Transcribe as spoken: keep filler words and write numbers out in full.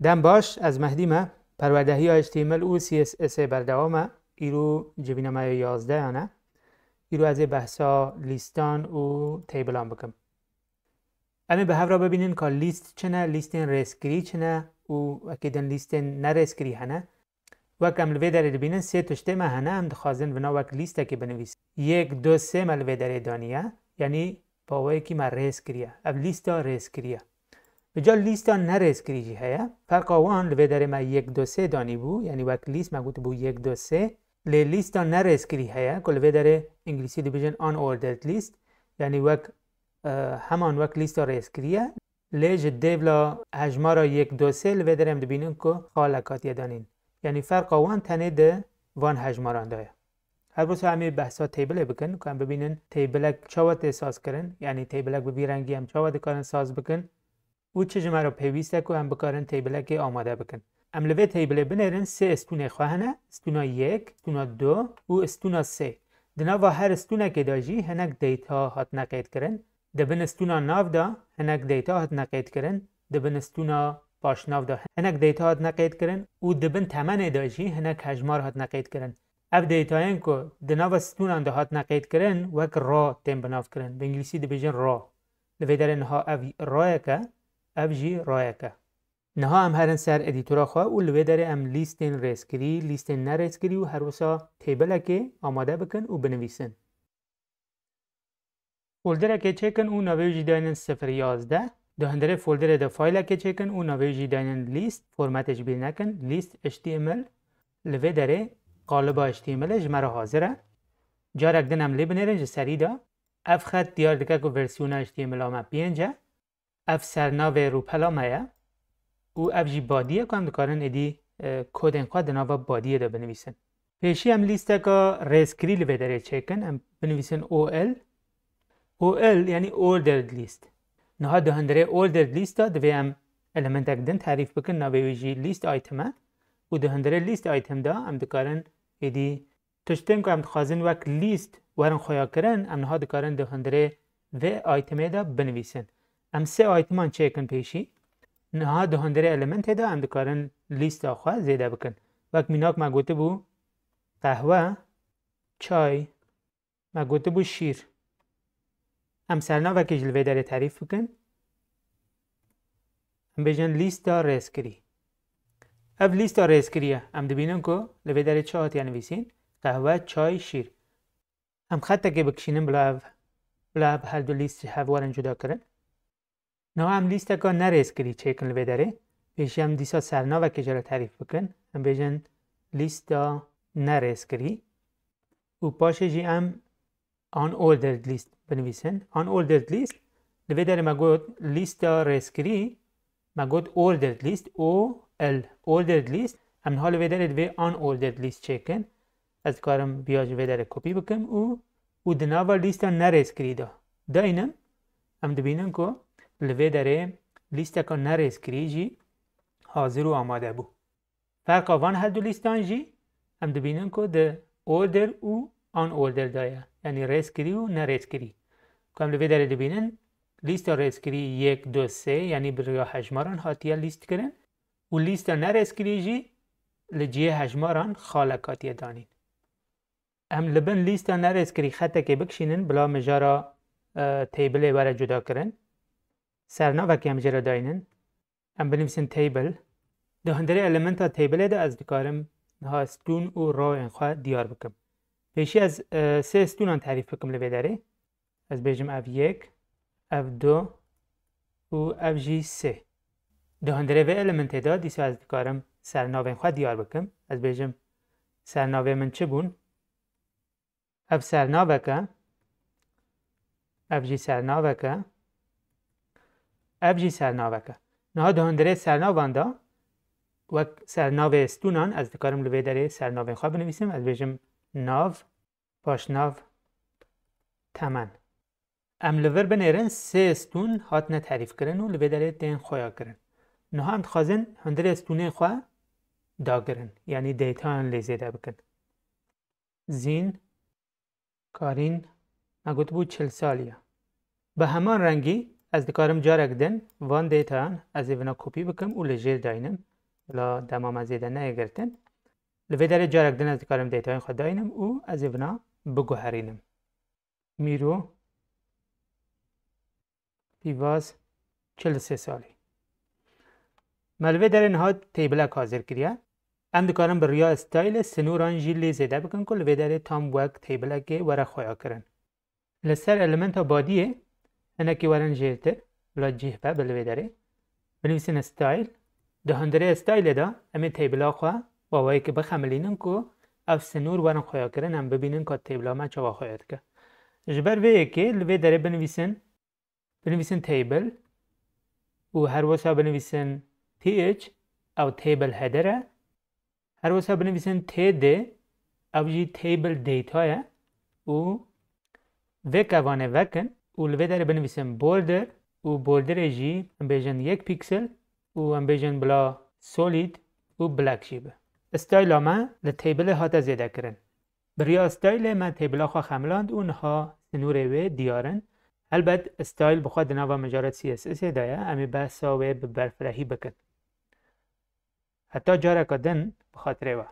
Dem baş, ez Mehdî me. Perwerdehiya H T M L û C S S ê berdewam e. Îro civîna me ya yazdeyan e. Îro ez ê behsa lîstan û tablean bikim. Em ê bi hev re bibînin ka lîst çi ne, lîstên rêzkirî çi ne û wekî din lîstên nerêzkirî hene. Wek em li vê derê dibînin, sê tiştê me hene, em dixwazin vina wek lîstekê binivîsin. Yek, du, sê me li vê derê daniye, yanî bi awayekî me rêz kiriye. Ev lîsta rêzkirî ye. Îca lîsta nerêzkirî jî heye. Ferqa wan, li vê derê me yek, du, sê danîbû, yanî wek lîst me gotibû yek, du, sê. Lê lîsta nerêzkirî heye, ku li vê derê îngilîsî dibêjin unordered list, yanî wek, e, heman wek lîsta rêzkirî ye. Lê ji dêvla hejmara yek, du, sê li vê derê em dibînin ku xalek hatiye danîn. Yanî ferqa wan tenê di van hejmaran de ye. Her wisa em ê behsa têbilê bikin, ku em bibînin têbilek çawa tê sazkirin, yanî têbilek bi vî rengî em çawa dikarin saz bikin û çi ji me re pêwîst e ku em bikarin têbilekê amade bikin. Em li vê têbilê binêrin sê stûnê xwe hene, stûna yek, stûna du û stûna sê. Di nava her stûnekê de jî hinek data hatine qeydkirin. Di bin stûna nav de hinek data hatine qeydkirin, di bin stûna paşnav de hinek data hatine qeydkirin û di bin temenê de jî hinek hejmar hatine qeydkirin. Ev datayên ku di nava stûnan de hatine qeydkirin wek ra tên binavkirin. Bi îngilîsî dibêjin ra. Li vê derê niha ev rayek e, ev jî rayek e. Niha em herin ser edîtora xwe û li vê derê em lîstên rêzkirî, lîstên nerêzkirî û her wisa têbilekê amade bikin û binivîsin. Folderekê çêkin û navê wî jî daynin sifir yazdeh. Di hundirê folderê de faylekê çêkin û navê wî jî daynin lîst, formatê ji bîr nekin, lîst H T M L. Li vê derê qaliba H T M L ji me re hazir e. Carek din em lê binêrin ji serî de. Ev xet diyar dike ku versiyona H T M L a me pênc e. Ev sernavê rûpela me ye û ev jî badî ye ku em dikarin êdî, e, kodên xwe di nava badiyê de binivîsin. Pêşî em lîsteka rêzkirî li vê derê çêkin, em binivîsin O L. O L yanî ordered list. Niha di hundirê ordered list de divê em elementek din terîf bikin, navê wî jî list item e û di hundirê list item de em dikarin êdî tiştên ku em dixwazin wek lîst werin xuyakirin, em niha dikarin di hundirê vê itemê de binivîsin. Em sê iteman çêkin pêşî. Niha di hundirê elementê de em dikarin lîsta xwe zêde bikin. Wek mînak me gotibû qehwe, çay, me gotibû şîr. Em sernavekê jî li vê derê terîf bikin. Em bêjin lîsta rêzkirî. Ev lîsta rêzkirî ye. Em dibînin ku li vê derê çi hatiye nivîsîn? Qehwe, çay, şîr. Em xetekê bikişînin bila ev, bila ev her du lîst ji hev werin cuda kirin. Niha em lîsteka nerêzkirî çêkin li vê derê. Pêşî em dîsa sernavekê jê re terîf bikin. Em bêjin lîsta nerêzkirî. Û paşê jî em unordered list binivîsin. Unordered list, li vê derê me got lîsta rêzkirî, me got ordered list, O L, ordered list. Em niha li vê derê divê unordered list çêkin. Ez dikarim viya ji vê derê kopî bikim û, û di nava lîsta nerêzkirî de daynim. Em dibînin ku li vê derê lîsteka nerêzkirî jî hazir û amade bû. Ferqa van her du lîstan jî em dibînin ku di order û unorder de ye, yanî rêzkirî û nerêzkirî. Ku em li vê derê dibînin, lîsta rêzkirî yek, du, sê, yanî bi riya hejmaran hatiye lîst kirin û lîsta nerêzkirî jî li cihê hejmaran xalek hatiye danîn. Em li bin lîsta nerêzkirî xetekê bikişînin, bila mijara, e, têbilê were cuda kirin. Sernavekê em jê re daynin. Em binivîsin table. Di hundirê elementa table de ez dikarim niha stûn û rayên xwe diyar bikim. Pêşî ez, e, sê stûnan terîf bikim li vê derê. Ez bêjim ev yek, ev du û ev jî sê. Di hundirê vê elementê de dîsa ez dikarim sernavên xwe diyar bikim. Ez bêjim sernavê min çi bûn? Ev sernavek e. Ev jî sernavek e. Ev jî sernavek e. Niha di hundirê sernavan de, wek sernavê stûnan, ez dikarim li vê derê sernavên xwe binivîsim. Ez bêjim nav, paşnav, temen. Em li vir binêrin sê stûn hatine terîfkirin û li vê derê tên xuyakirin. Niha em dixwazin hundirê stûnên xwe dagirin, yanî dêtayan lê zêde bikin. Zîn, Karîn, me gotibû çil salî ye. Bi heman rengî ez dikarim carek din van dêtayan ez ê vina kopî bikim û li jêr daynim. Bila dema me zêde neyê girtin. Li vê derê carek din ez dikarim datayên xwe dayînim û ez ê vina biguherînim. Mîro Pîvaz, çil û sê salî. Me li vê derê niha teybilek hazir kiriye. Em dikarin bi riya style sinoran jî lê zêde bikin ku li vê derê tam wek teybilekê were xweyakirin. Li ser elementa badiyê hinekî werin jêrtir, bila cih be bi li vê derê. Binivîsin style. Di hundirê style de em ê teybila xwe wawayekî bixemilînin ku ev sinûr werin xweyakirin, em bibînin ka teybila me çawa xweya dike. Ji ber vê yekê li vê derê binivîsin, binivîsin table û her wisa binivîsin th, ew table header e. Her wisa binivîsin T D, ew jî table data ye û vê kevanê vekin û li vê derê binivîsin border û borderê jî em bêjin yek pîksel û em bêjin bila solid û black jî be. Styla me li table hate zêde kirin. Bi riya style me table xwe xemiland û niha sinûrê wê diyar in. Helbet style bi xwe di nava mijara C S S ê de ye, em ê behsa wê bi berfirehî bikin. Heta careka din bi xatirê we.